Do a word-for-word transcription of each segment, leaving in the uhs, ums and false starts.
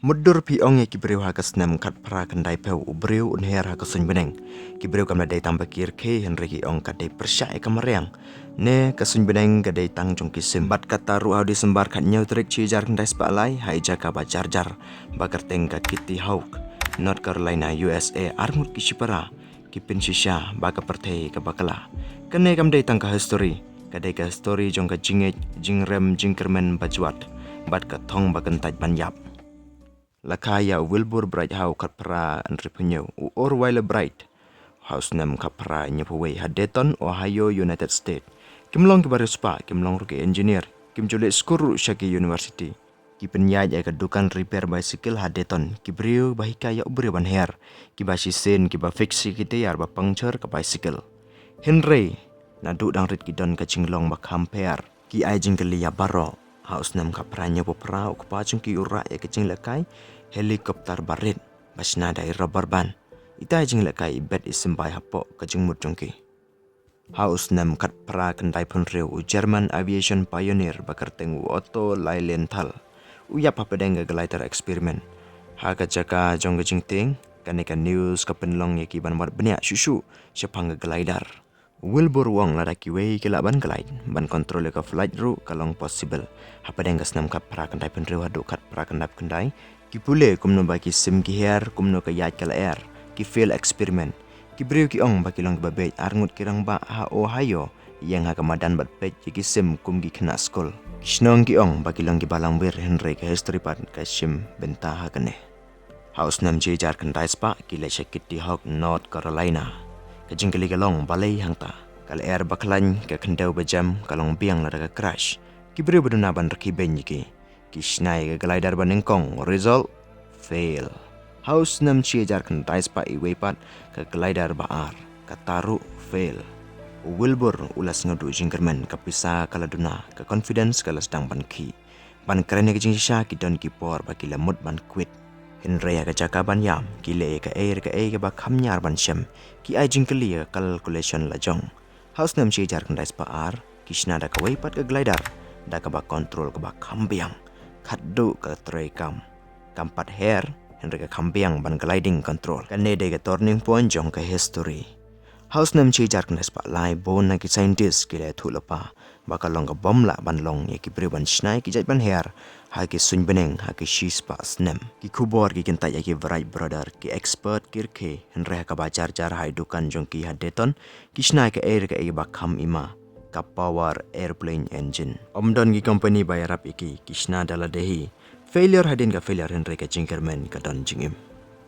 Mutdur phi ong ïa ki briew ha ka snem khatphra khyndai phew u briew un her ha ka suiñ bneng. Ki briew kam da dei tang ba ki rkhie hynrei ki ong ka dei pyrshah ïa ka mariang. Ne ka suiñ bneng ka dei tang jong ki sim. Bad kata ruh ha u December khathynñiew tarik shi hajar khyndai spah lai ha i jaka ba jar jar ba kyrteng ka Kitty Hawk, North Carolina, U S A, arngut ki shipara ki pynshisha ba ka pyrthei ka bakla. Kane kam dei tang ka history, ka dei ka history jong ka jingngeit, jingrem, jingkyrmen ba jwat bad ka thong ba kyntait ban ïap. La kha ïa u Wilbur Bright ha u khatphra hynriewphew hynñiew, u Orville Bright ha u snem khatphra hynñiewphew wei ha Dayton, Ohio, United States. Kim long kiba riewspah, kim long ruh ki engineer, kim ju leit skul ruh sha ki university. Ki pynïaid ïa ka dukan repair bicycle ha Dayton, ki briew ba hikai ïa u briew ban her, kiba shisien kiba fix ïa ki tiar ba puncture ka bicycle. Hynrei naduh dang rit ki don ka jinglong ba kham pher. Ki ai jingkylli ïa baroh. Ha u snem khatphra hynñiewphew phra u kpa jong ki u rah ïa ka jinglehkai helicopter ba rit ba shna da i rubber band. Ita i jinglehkai i bet i symbai hapoh ka jingmut jong ki. Ha u snem khatphra khyndai phew hynriew u German aviation pioneer ba kyrteng u Otto Lilienthal u ïap hapdeng ka glider experiment. Ha ka jaka jong ka jingtieng, kane ka news ka pynlong ïa ki ban wad bniah shuh shuh shaphang ka glider. Wilbur u ong lada kiwei ki lah ban glide, ban control ïa ka flight ruh ka long possible. Hapdeng ka snem khatphra khyndai phew hynriew haduh khatphra khyndai phew khyndai, ki pule kumno ba ki sim ki her, kumno ka ïaid ka lyer, ki fail experiment. Ki briew ki ong ba ki long kiba bieit. Arngut ki rangbah ha Ohio ïeng ha ka madan bad peit ïa ki sim kum ki khynnah skul. Ki shnong ki ong ba ki long kiba langwir hynrei ka history pat ka shim bynta ha kane. Ha u snem shi hajar khyndai spah ki leit sha Kitty Hawk, North Carolina. Ka jingkylli ka long balei hangta. Ka lyer ba khlaiñ, ka khyndew ba jem, ka long biang lada ka crash. Ki briew ba duna ban rkhie beiñ ïa ki. Ki shna ïa ka glider ba nyngkong, result, fail. Ha u snem shi hajar khyndai spah iwei pat, ka glider ba ar, kata ruh fail. U Wilbur u la sngewduh jingkyrmen, ka pisa ka la duna, ka confidence ka la sdang ban khih. Ban kren ïa ka jingshisha ki don ki por ba ki la mut ban quit. Hynrei ha ka jaka ban ïam, ki leh ïa kaei re kaei kaba kham ñiar ban shem. Ki ai jingkylli ïa ka calculation la jong. Ha u snem shi hajar khyndai spah ar, ki shna da kawei pat ka glider, da kaba control kaba kham biang. Khatduh ka trei kam. Kam pat her, hynrei ka kham biang ban gliding control. Kane dei ka turning point jong ka history. Ha u snem shi hajar khyndai spah lai, bun na ki scientist ki la ïathuh lypa ba ka long kaba ym lah ban long ïa ki briew ban shna ïa ki jait ban her ha ki suiñ bneng ha ki shi spah snem. Ki khubor ki kyntait ïa ki Wright brother, ki expert ki rkhie, hynrei ha kaba jar jar ha i dukan jong ki ha Dayton, ki shna ïa kaei re kaei ba kham ima, ka power airplane engine. Ym don ki company ba ïarap ïa ki, ki shna da lade hi. Failure hadien ka failure hynrei ka jingkyrmen ka don jingim.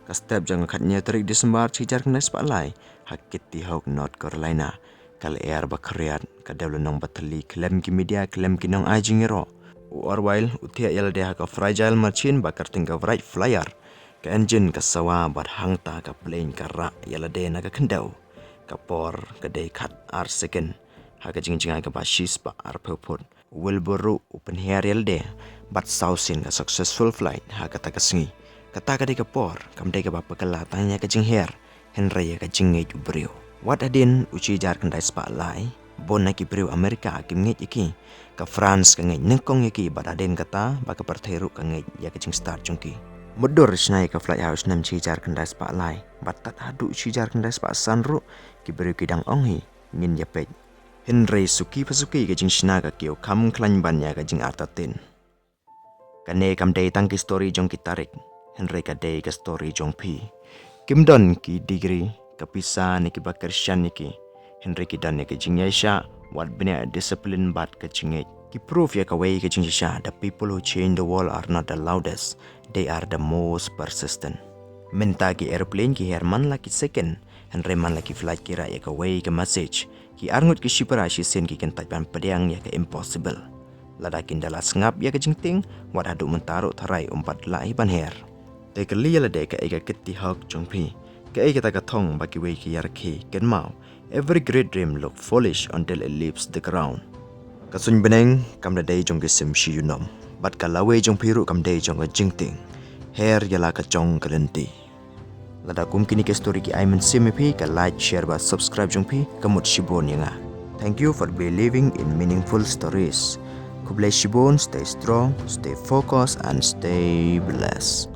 Ka step jong ka khathynñiew tarik December shi hajar khyndai spah lai ha Kitty Hawk, North Carolina. Ka lyer ba khriat, ka dewlynnong ba thylli, khlem ki media, khlem ki nongai jingïaroh. U Orville u thiah ïalade ha ka fragile machine ba kyrteng ka Wright Flyer. Ka engine ka sawa bad hangta ka plane ka rah ïalade na ka khyndew. Ka por ka dei khat ar second ha ka jingjngai kaba shi spah arphew phut. U Wilbur ruh u pynhiar ïalade bad saw sien ka successful flight ha kata ka sngi. Kata ka dei ka por, kam dei kaba pynkylla tang ïa ka jingher, hynrei ïa ka jingngeit u briew. Wat hadien u shi hajar khyndai spah lai, bun na ki briew Amerika kim ngeit ïa ki. Ka France ka ngeit nyngkong ïa ki bad hadien kata ba ka pyrthei ruh ka ngeit ïa ka jingstad jong ki. Mutdur shna ïa ka flight ha u snem shi hajar khyndai spah lai bad tad haduh shi hajar khyndai spah san ruh ki briew ki dang ong hi, ngin ïa peit. Hynrei suki pa suki ka jingshna ka kiew kham khlaiñ ban ïa ka jingartatien. Kane kam dei tang ki story jong ki tarik, hynrei ka dei ka story jong phi. Kim don ki degree, ka pisa ne kiba kyrshan ïa ki, hynrei ki don ïa ka jingïaishah, wat bniah, discipline bad ka jingngeit. Ki proof ïa kawei ka jingshisha, the people who change the world are not the loudest, they are the most persistent. Mynta ki aeroplane ki her man la ki second, hynrei man la ki flight ki rah ïa kawei ka message. Ki arngut ki shipara shisien ki kyntait ban pdiang ïa ka impossible. Lada kin da la sngap ïa ka jingtieng, wat haduh mynta ruh tharai ym pat lah hi ban her. Te kylli ïalade kaei ka Kitty Hawk jong phi. Kaei kata ka thong ba kiwei ki ïarkhie, kynmaw. Every great dream look foolish until it leaves the ground. Ka suiñ bneng kam da dei jong ki sim shi junom. Bad ka lawei jong phi ruh kam dei jong ka jingtieng. Her ïa la ka jong ka lynti. Lada kum kine ki story ki ai mynsiem ïa phi, ka like, share bad subscribe jong phi ka mut shibun ïa nga. Thank you for believing in meaningful stories. Khublei shibun, stay strong, stay focused and stay blessed.